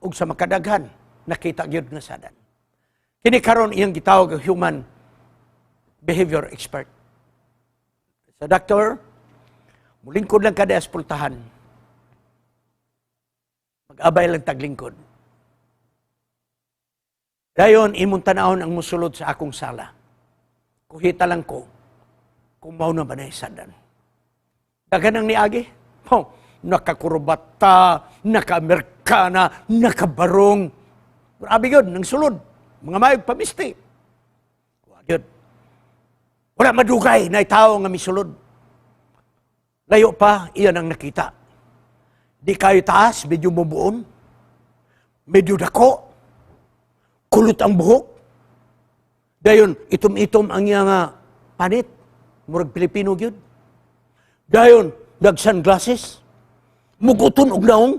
Ug sa makadaghan, nakita gyud nga sadan. Kini karon iyang gitawag ang human behavior expert. "Sa doctor, mulingkod lang kada pultahan. Mag-abay lang taglingkod. Dayon, imong tanawon ang musulod sa akong sala. Kuhita lang ko kung mao na ba na sadan." Daghan ang niagi. Oh, nakakurbata, naka-Amerikana, nakabarong. Grabe yun, nang sulod. Mga mayog pamisti. Wa yun. Wala madugay na tao nga misulod. Layo pa, iyan ang nakita. Di kayo taas, medyo mubuon. Medyo dako. Kulot ang buhok. Dayon, itom-itom ang iya nga panit. Murag Pilipino gyud. Dayon, nag sunglasses. Muguton og naong.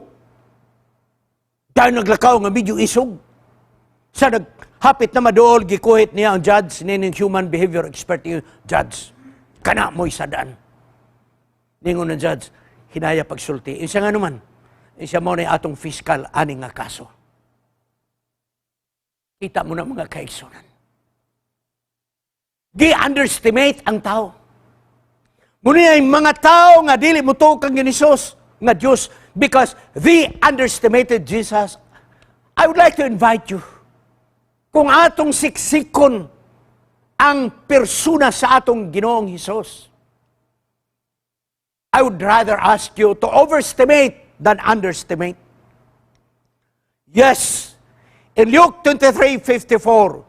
Dayon naglakaw nga medyo isog. Sa naghapit na maduol, gikuhit niya ang judge, nining human behavior expert yung judge, "Kana mo'y sadaan." Ningon ng judge, "Hinaya pagsulti. Isa nga naman, isa mo na atong fiscal ani nga kaso." Kita mo na, mga kaigsunan. Gi-underestimate ang tao. Muna ay mga tao nga dili mo kang Hesus nga Diyos because they underestimated Jesus. I would like to invite you. Kung atong siksikon ang persona sa atong Ginoong Hesus, I would rather ask you to overestimate than underestimate. Yes, in Luke 23:54,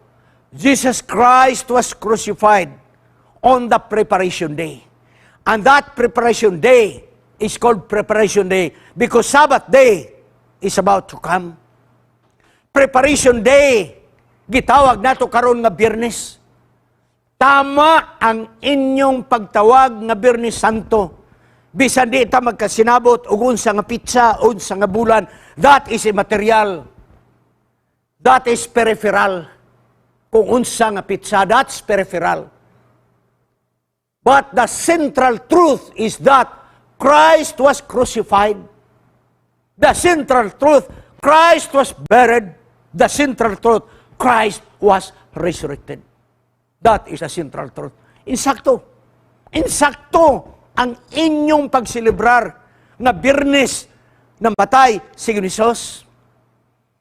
Jesus Christ was crucified on the preparation day. And that preparation day is called preparation day because Sabbath day is about to come. Preparation day, gitawag nato karon nga Biyernes. Tama ang inyong pagtawag nga Biyernes Santo. Bisan di ta magkasinabot og unsa nga petsa, unsa nga bulan, that is immaterial. That is peripheral. Kung unsa nga petsa, that's peripheral. But the central truth is that Christ was crucified. The central truth, Christ was buried. The central truth, Christ was resurrected. That is the central truth. Insakto. Insakto ang inyong pagselebrar nga Biyernes namatay si Jesus.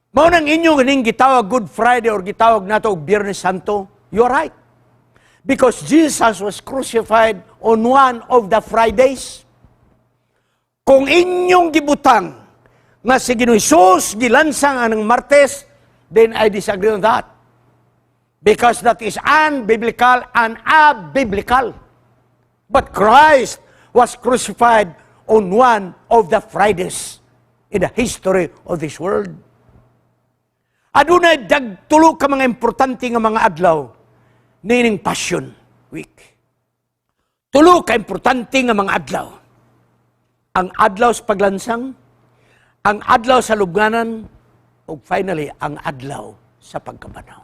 Mao nang inyong ganing gitawag Good Friday or gitawag nato og Biyernes Santo. You're right. Because Jesus was crucified on one of the Fridays. Kung inyong gibutang nga si Ginoong Jesus gilansang anang Martes, then I disagree on that. Because that is unbiblical and abiblical. But Christ was crucified on one of the Fridays in the history of this world. Adunay dagtulo ka mga importante nga mga adlaw niining Passion Week. Tulo ka importante nga mga adlaw. Ang adlaw sa paglansang, ang adlaw sa lubnganan, ug finally, ang adlaw sa pagkabanhaw.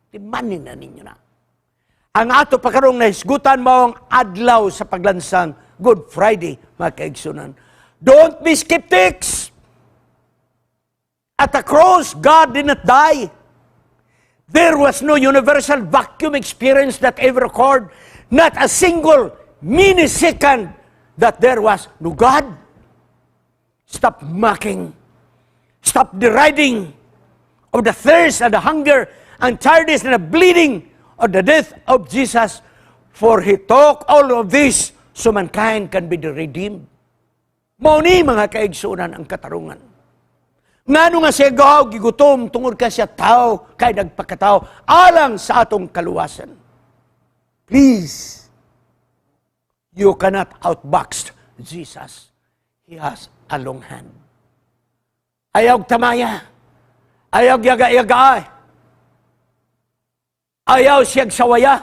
Timanin na ninyo na. Ang ato pa karong nahisgutan mao ang adlaw sa paglansang, Good Friday, mga kaigsunan. Don't be skeptics. At the cross, God did not die. There was no universal vacuum experience that ever occurred. Not a single millisecond that there was no God. Stop mocking. Stop deriding of the thirst and the hunger and tiredness and the bleeding of the death of Jesus. For He took all of this so mankind can be redeemed. Mao ni, mga kaigsunan, ang katarungan. Ngano nga siya gaw gigutom? Tungod ka siya tao kay nagpakatao alang sa atong kaluwasan. Please. You cannot outbox Jesus. He has a long hand. Ayaw tamaya. Ayaw yaga-yaga. Ayaw siyang sawaya.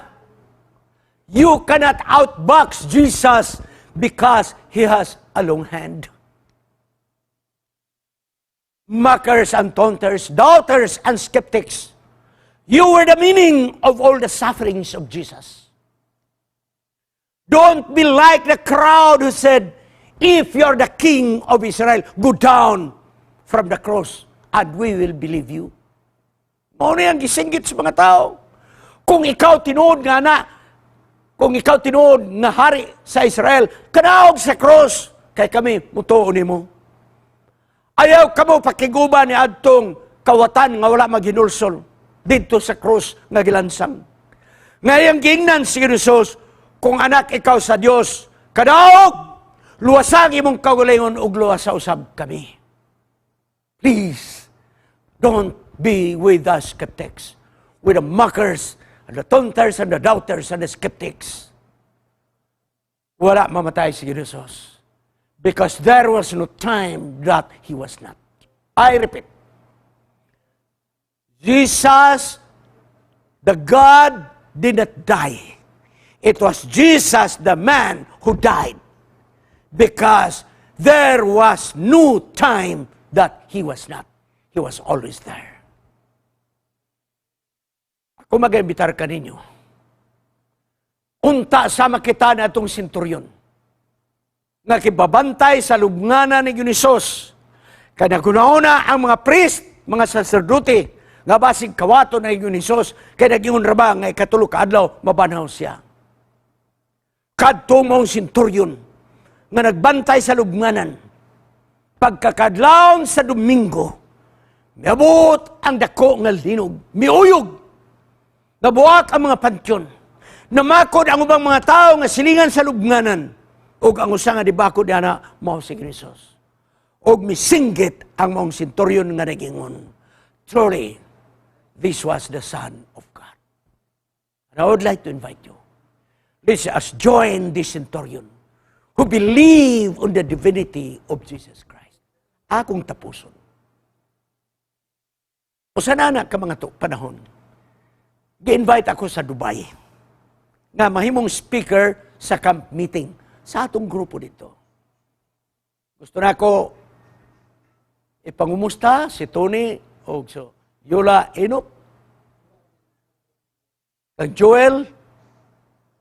You cannot outbox Jesus because He has a long hand. Mockers and taunters, doubters and skeptics, you were the meaning of all the sufferings of Jesus. Don't be like the crowd who said, "If you're the King of Israel, go down from the cross and we will believe you." Mao ni ang gisinggit sa mga tao. "Kung ikaw tinuod nga na, kung ikaw tinuod nga hari sa Israel, kanaog sa cross, kay kami mutuo nimo. Ayaw kamo pakiguba ni adtong kawatan nga wala maghinulsol didto sa cross nga gilansang." Ngayang giingnan si Jesus, "Kung anak ikaw sa Dios, kadaog, luwasang imong kaugalingon ug luwasa usab kami." Please, don't be with the skeptics, with the mockers, and the taunters, and the doubters, and the skeptics. Wala mamatay si Jesus. Because there was no time that He was not. I repeat, Jesus, the God, did not die. It was Jesus, the man, who died. Because there was no time that He was not. He was always there. Ako mag-imbitar kaninyo. Unta sama kita na itong senturyon nga kibabantay sa lubnganan ni Hesus. Kay naghuna ang mga priest, mga saserdote, nga basig kawato na Hesus, kay nagingon ra ba nga ikatulo ka adlaw mabanhaw siya. Kadto maong senturyon nga nagbantay sa lubnganan. Pagkakadlawon sa Domingo, miabot ang dako nga linog, miuyog, nabuak ang mga pantyon. Namakod ang ubang mga tao nga silingan sa lubnganan. Ug ang usa nga dibakod diana mao si Jesus. Ug misinggit ang maong senturyon nga nagingon, "Truly, this was the Son of God." And I would like to invite you. Let us join this centurion who believe on the divinity of Jesus Christ. Akong tapuson. Usa na na ka mga to, panahon, gi-invite ako sa Dubai nga mahimong speaker sa camp meeting sa atong grupo dito. Gusto na ako ipangumusta si Tony o so Yula Enoch, kang Joel,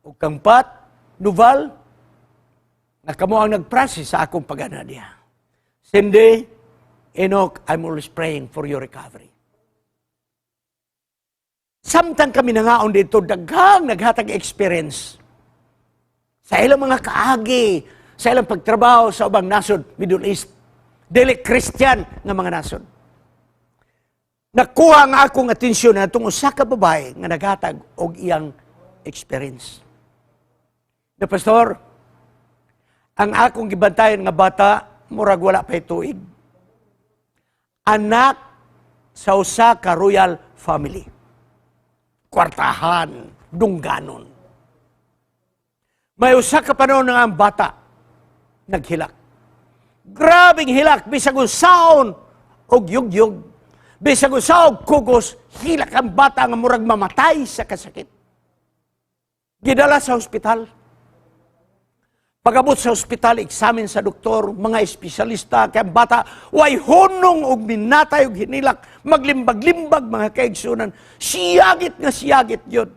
o kang Pat Nuval, na kamo ang nag-process sa akong pag-ana diha. Cindy, Enoch, I'm always praying for your recovery. Samtang kami nangaon dito, daghang naghatag experience sa ilang mga kaagi, sa ilang pagtrabaho sa ubang nasod, Middle East. Dili Christian nga mga nasod. Nakuha ang akong atensyon na itong usa ka babae nga naghatag og iyang experience. Na, "Pastor, ang akong gibantayan nga bata, murag wala pa tuig. Anak sa usa ka royal family. Kwartahan, dungganon. May usa ka panahon nga ang bata naghilak. Grabing hilak, bisag unsaon og yugyog. Bisag unsa og kugos, hilak ang bata nga murag mamatay sa kasakit. Gidala sa ospital. Pag-abot sa ospital, eksamen sa doktor, mga espesyalista, kay ang bata, way hunong og minatay og hinilak, maglimbag-limbag, mga kaigsunan, siyagit nga siyagit yun.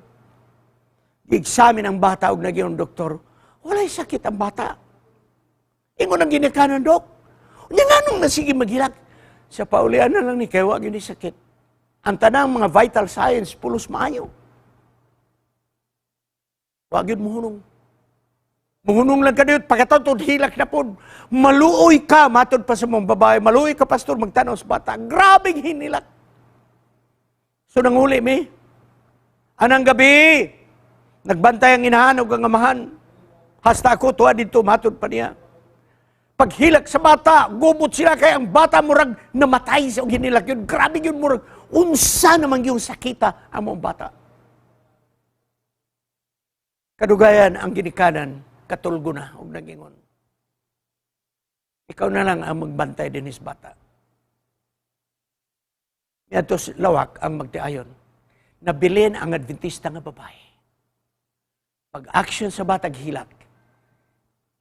Examen ang bata og nagyong doktor, walay sakit ang bata. Ingon ang ginikanan, 'Dok, unya nganong nasige maghilak?' Sa paulian na lang ni kay wa gyud ni sakit. Ang tanang mga vital signs pulos maayo. Wa gyud muhunong. Muhunong lang ka dito, pagkatutod, hilak na po. Maluoy ka, matod pa sa mga babae, maluoy ka, Pastor, magtanaw sa bata. Grabing hinilak. So nanguli mi. Anang gabi, nagbantay ang inahan ug ang amahan. Hasta ako tuwa dito, matod pa niya. Paghilak sa bata, gubot sila kay ang bata murag namatay sa hinilak yun. Grabe yun, murag unsa naman yung sakita ang mga bata. Kadugayan ang ginikanan, Katulgo na og nagingon, "Ikaw na lang ang magbantay dinis bata." Niadto lawak ang magtiayon. Nabilin ang Adventista nga babae. Pag-action sa batag hilak,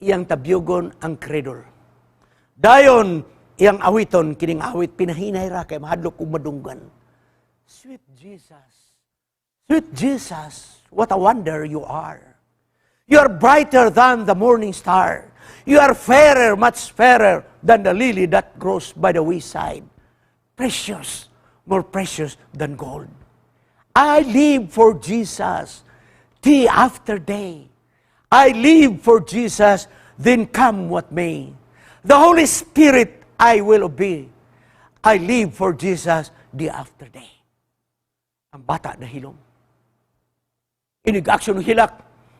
iyang tabyugon ang cradle. Dayon, iyang awiton, kining awit, pinahinay ra kay mahadlok kung madunggan. "Sweet Jesus, sweet Jesus, what a wonder you are. You are brighter than the morning star. You are fairer, much fairer than the lily that grows by the wayside. Precious, more precious than gold. I live for Jesus day after day. I live for Jesus, then come what may. The Holy Spirit I will obey. I live for Jesus day after day." Ang bata nahilom. Inig-action ng hilak.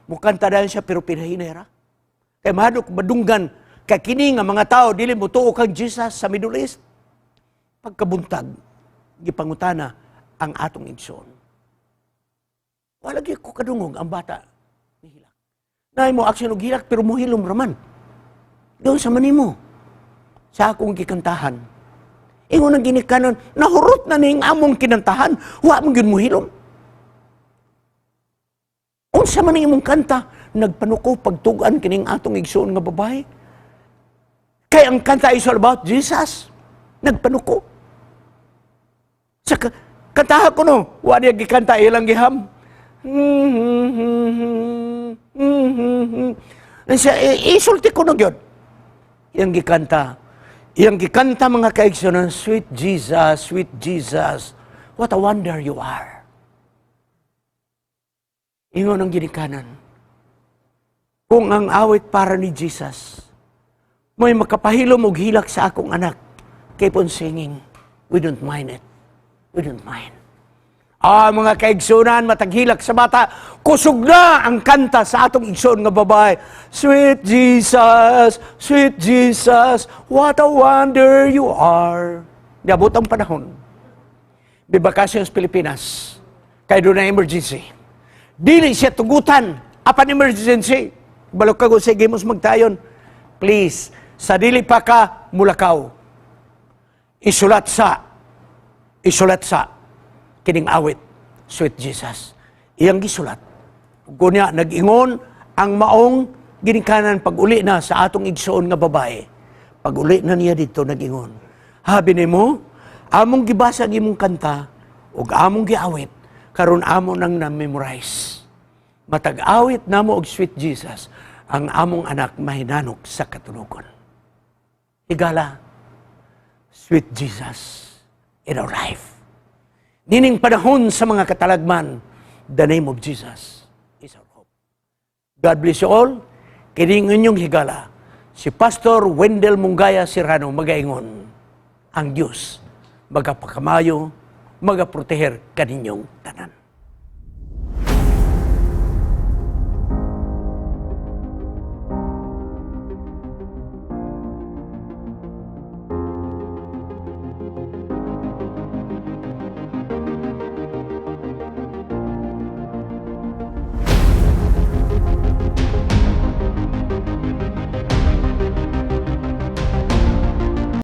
Mukanta dahil siya pero pinahinera. Kay mahadlok madunggan kay kini nga mga tao dili mo tuo kang Jesus sa Middle East. Pagkabuntag, gipangutana ang atong igsoon. "Wala gyud ko kadungog ang bata nihilak. Naay mo action og hilak pero muhilom raman. Doon sa manimo sa akong gikantahan." Ingon ang ginikanan, "Nahurot na ning among kinantahan, wa man gyud muhilom. Unsa man ang imong kanta?" Nagpanuko pagtugan kining atong igsoon nga babae. Kay ang kanta is all about Jesus. Nagpanuko. Sa kantahan ko no, wa niya gikanta, ilang giham. Siya, isulti ko no gyud. Iyang gikanta. Iyang gikanta, mga kaigsunan, "Sweet Jesus, sweet Jesus, what a wonder you are." Ingon ang ginikanan, "Kung ang awit para ni Jesus may makapahilom og hilak sa akong anak, keep on singing. We don't mind it. We don't mind." Ah, mga kaigsunan, mataghilak sa bata, kusog na ang kanta sa atong igsoon nga babae. "Sweet Jesus, sweet Jesus, what a wonder you are." Niabot ang panahon. Di bakasyon sa Pilipinas, kay doon na emergency. Dili siya tugutan, apan emergency. Balok ka kung sige mos magtayon. "Please, sa dili pa ka mulakaw, isulat sa kining awit, Sweet Jesus." Iyang gisulat. Kunya, nag-ingon ang maong ginikanan pag uli na sa atong igsoon nga babae. Pag uli na niya dito, nag-ingon, "Habi nimo, among gibasa ang imong kanta, ug among giawit, karon amo nang na-memorize. Matag awit namo og Sweet Jesus, ang among anak mahinanok sa katulogon." Higala, sweet Jesus in our life. Nining panahon sa mga katalagman, the name of Jesus is our hope. God bless you all. Kining inyong higala, si Pastor Wendell Mungaya Serrano magaingon, ang Diyos magapakamayo, magaproteher kaninyong tanan.